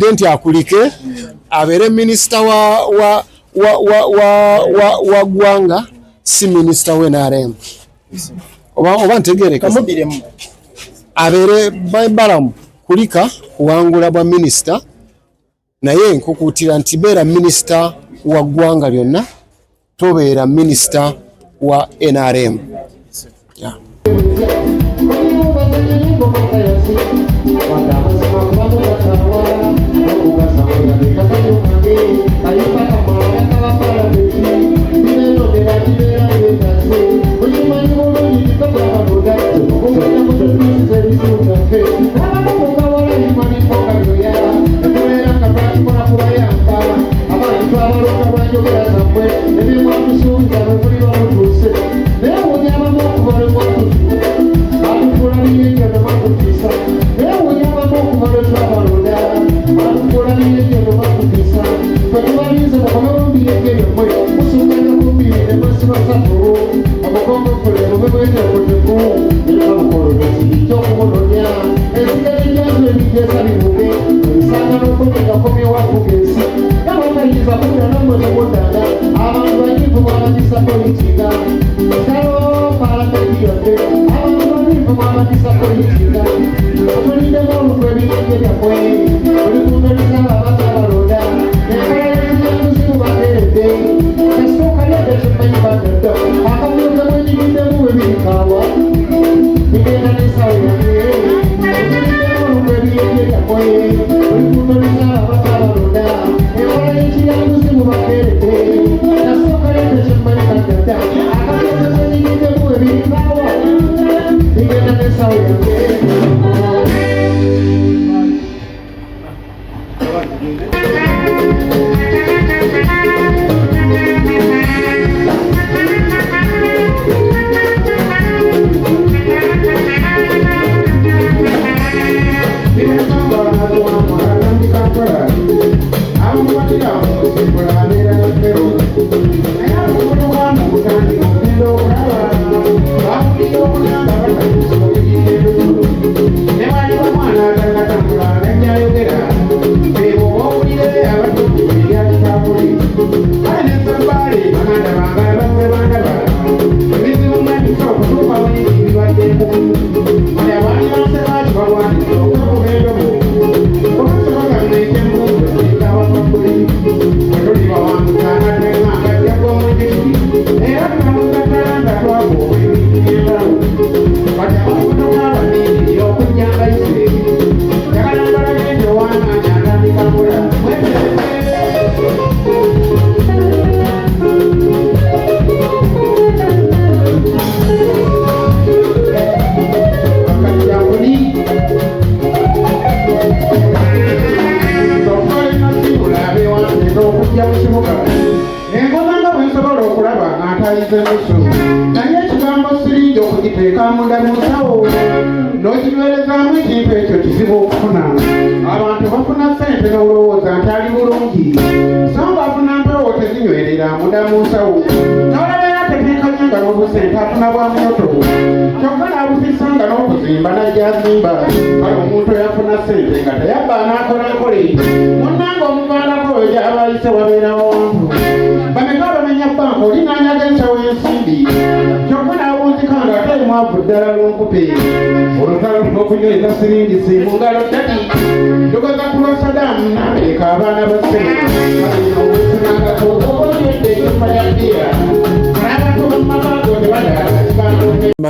Mukuutidde nti akulike abeere minisita wa, wa, wa, wa, wa, wa, wa ggwanga, si minisita wa NRM. Oba, oba ntegeereka? Kamudiremu. Abeere balamu kulika kuwangula bwa minisita, naye nkukuutira nti beera minisita wa ggwanga lyonna, tobeera minisita wa NRM. Yeah.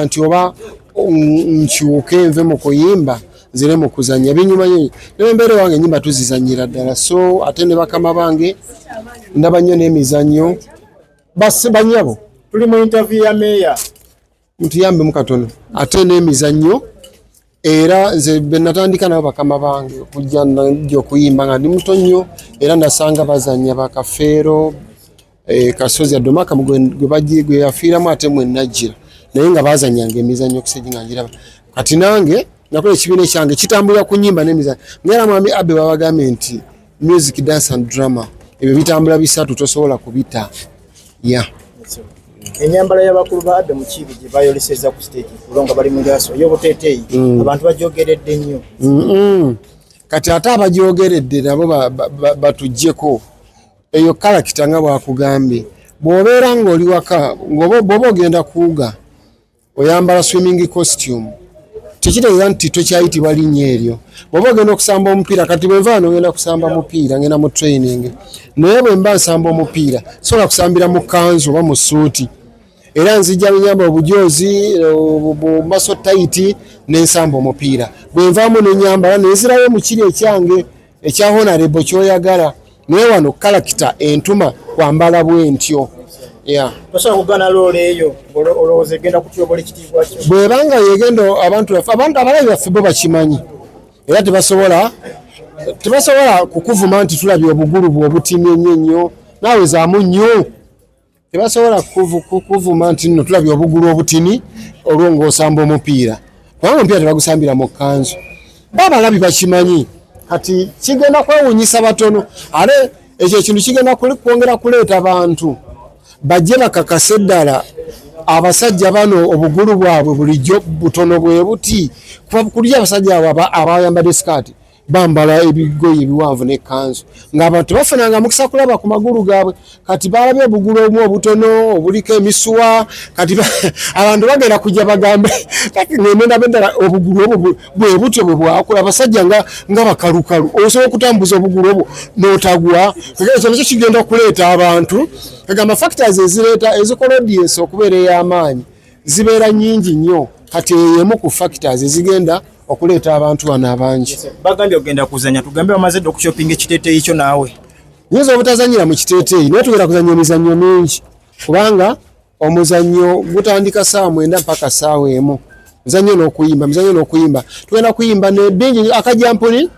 Nti oba nkyuke nve mu kuyimba nzire mu kuzannya, binyuma nnyo nembeera wange, ennyimba tuzizannyira ddala. So ate ne bakama bange ndaba nnyo n'emizannyo banyabo. Tuli mu interview ya meeya. Mutuyambemu katono. Ate n'emizannyo, era nze be natandika nabo bakama bange okujja najja okuyimba nga ndi muto nnyo, era nasanga bazannya bakafeero, Kasozi Adomaka gwe yafiiramu ate mwe najjira, naye nga bazannyanga emizannyo okusegi nga ngiraba. Kati nange nakola ekibiina ekyange kitambulira ku nnyimba n'emizannyo, ngaera mwami Abe babagambye nti music, dance and drama, ebyo bitambula bisatu, tosobola kubita ya. Enyambala y'abakulu ba Abe Mukiibi gye bayolesezza ku stage kulo nga bali mu lyaso ey'obuteeteeyi, abantu bagyogeredde nnyo. Kati ate abagyogeredde nabo batuggyeko eyo character nga bwakugambye. Bw'obeera ng'oli waka, bw'oba ogenda kuwuga oyambala swimming costume, tekitegeeza nti tokyayitibwa linnya eryo. Bw'oba ogenda okusamba omupiira, kati bwe nva wano ngenda kusamba mupiira, ngenda mu training, naye bwe mba nsamba omupiira sobola kusambira mu kanzu oba mu suuti, era nzija nenyamba obujoozi bu muscle tight nensamba omupiira. Bwe nvaamu nenyambala nenzirayo mu kiri ekyange ekya honorable kyoyagala, naye wano character entuma kwambala bwentyo. Yeah. Tosobola kugaana role eyo olowooza egenda kutyobola ekitiibwa kyo. Bwebanga yegenda, abantu baffe, abantu abalabi baffe bo bakimanyi, era tebasobola kukuvuma nti tulabye obugulu bwe obutimye ennyo nnyo, naawe zaamu nnyo. Tebasobola kukuvuma nti nno tulabye obugulu obutini olwo ng'osamba omupiira, kubanga omupiira tebagusambira mu kkanzu. Bo abalabi bakimanyi. Kati kigenda kwewuunyisa batono, ate ekyo ekintu kigenda kwongera kuleeta bantu bajje bakakase ddala abasajja bano obugulu bwabwe bulijjo butono bwe buti, kuba kulya abasajja abo abayambadde sikaati bambala ebigoye ebiwanvu n'ekkanzu ng'abantu tebafunanga mukisa kulaba ku magulu gaabwe. Kati balabye obugulu obumu obutono obuliko emisuwa, kati abantu bagenda kujja bagambe ngende ndabe ddala obugulu obwo bwe butyo bwe bwakula. Abasajja nga bakalukalu, osobola okutambuza obugulu obwo n'otagwa. Ekyo nakyo kigenda kuleeta abantu. Kagamba factors ezireeta ezikola audience okubeera ey'amaanyi zibeera nnyingi nnyo. Kati eyo emu ku factors ezigenda okuleeta abantu bano abangi. Bagambye ogenda kuzanya, tugambe bamaze dda okushopinga ekiteeteeyi kyo naawe? Nyinza obutazanyira mu kiteeteeyi, naye tugenda kuzanya emizannyo mingi, kubanga omuzannyo gutandika 9:00 mpaka 1:00. Muzannyo n'okuyimba, muzannyo n'okuyimba, tugenda kuyimba ne bingi. Akajampuni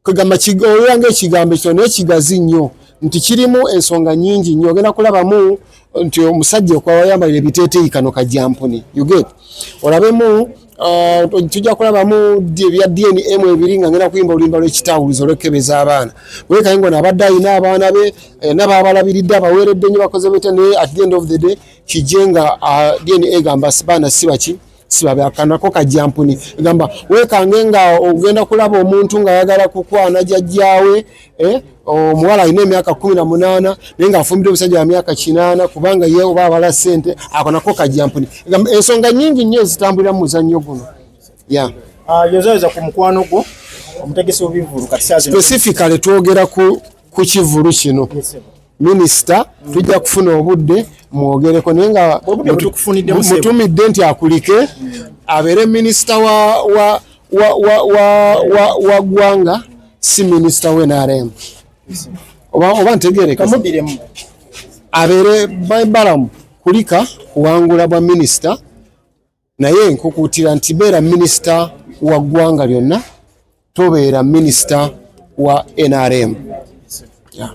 kegamba olira ng'ekigambo ekyo naye kigazi nnyo nti kirimu ensonga nnyingi nnyo. Ogenda kulabamu nti omusajja okwayambalira ebiteeteeyi kano kajampuni, you get, olabemu tujja kulabamu ebya DNA mu ebiri nga ngenda kuyimba oluyimba lw'ekitawuluzo olw'ekukebeza abaana. Wekaye ngono abadde alina abaana be naba abalabiridde, abaweeredde nnyo, bakoze bete, naye at the end of the day kijje nga DNA egamba baana si baki, si babe. Akanako kajampuni egamba weekange nga ogenda kulaba omuntu ng'ayagala kukwana jjajjaawe, omuwala alina emyaka 18 naye ng'afumbidde omusajja wa myaka 80 kubanga ye oba abala ssente. Ako nako kajampuni. Egamba ensonga nnyingi nnyo ezitambulira mu muzannyo guno, yeah. Yozayoza ku mukwano gwo omutegesi w'ebivvulu kati saa zino. Specifically twogera ku kivvulu kino. Yes, sir. Minisita, tujja kufuna obudde mwogereko, naye nga Obudde butukufuniddemu, ssebo. Mutumidde nti akulike abeere minisita wa ggwanga, si minisita wa NRM. Oba ntegeereka? Kamuddiremu. Abeere balamu kulika kuwangula bwa minisita, naye nkukuutira nti beera minisita wa ggwanga lyonna, tobeera minisita wa NRM. Yeah.